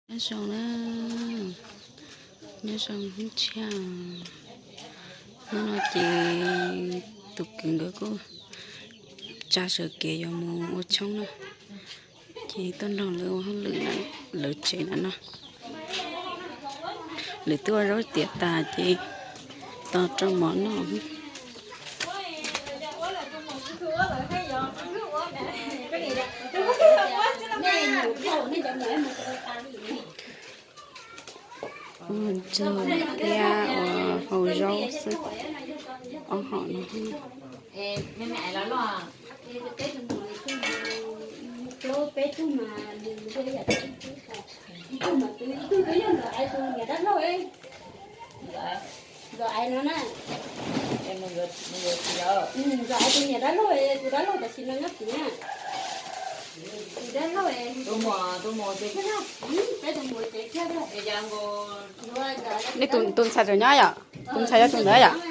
Nyob zoo na, nyob zoo hnub tshiab. Hnub no ces tus kwv nkawd kuj tsa sawv kev yuav mus ua tshoob na, ces tuaj nrog lawv ua hauj lwm lawv tsev na no. Lawv twb ua zaub tiav tas ces tos rau mov noj. Ua ntsuag thiab ua hau zaub xwb, ob hom no. Ntxawm Aiv no na. Ntxawm Aiv tus niam dab laug, tus dab laug tam sim no nyob tim na. Tus dab laug, peb tus mus tsev kiag. Nej tus ntxhais tseem nyob yom? Tus ntxhais yog tus ntawd yom?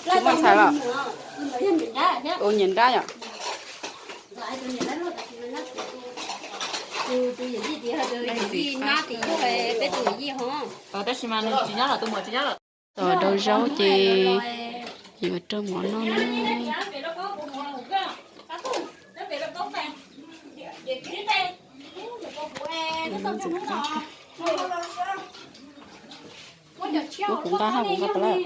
Tsis muaj ntxhais los? Tus niam nrab yom? Tab sis mas nws tsis nyob los, tus muam tsis nyob los. Tos rau zaub ces yuav rau mov noj na. Kuv nqa hab, kuv nqa pas lawm.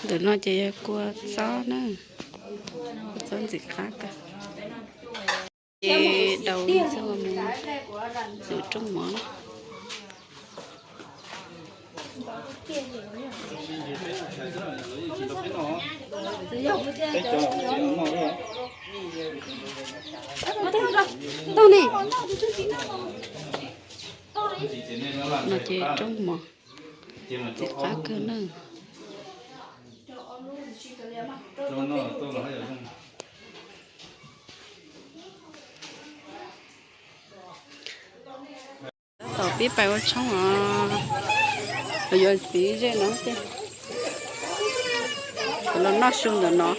Ntawm no ces yog kua txob na, kua txob ntxim qab kawg. Ces daus mus ywm rooj mov. No ces rooj mov ntxim qab kawg na. Tab tom pib pais ua tshoob os, los yuav txiv zej no ces los noj su ntawm no.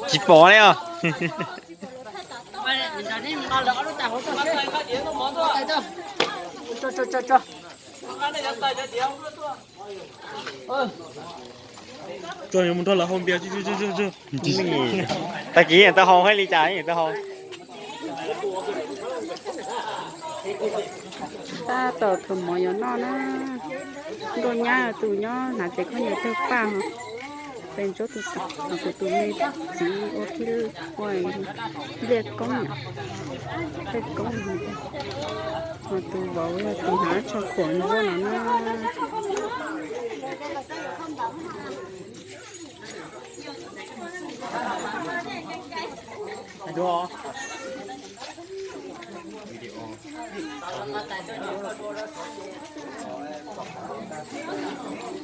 Tsis pom li os. Tso mus nrog lawv hau npias. Tag kis yeej tau hau, hais li cas yeej tau hau. Tab tom thau mov yuav noj na. Nkauj nyab tus nyob hnav cev khaub ncaws tawg paj, pes ntsuab tus, kuv tus me txiv ua khib ua npliaj koob, npliaj koob, ho tus vauv yog tus hnav tsho khuam ntsuab no na.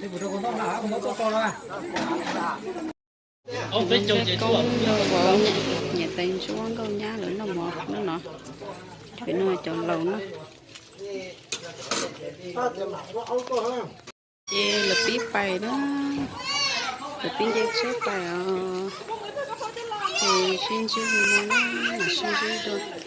Koob nrog vauv nyiam tais ntsuab nkauj nyab lawv noj mov hnub no. Pem no cov laus na. Ces lawv pib pais na, lawv pib nce tsheb pais os. Ces sib ntsib li no na, mam sib ntsib dua.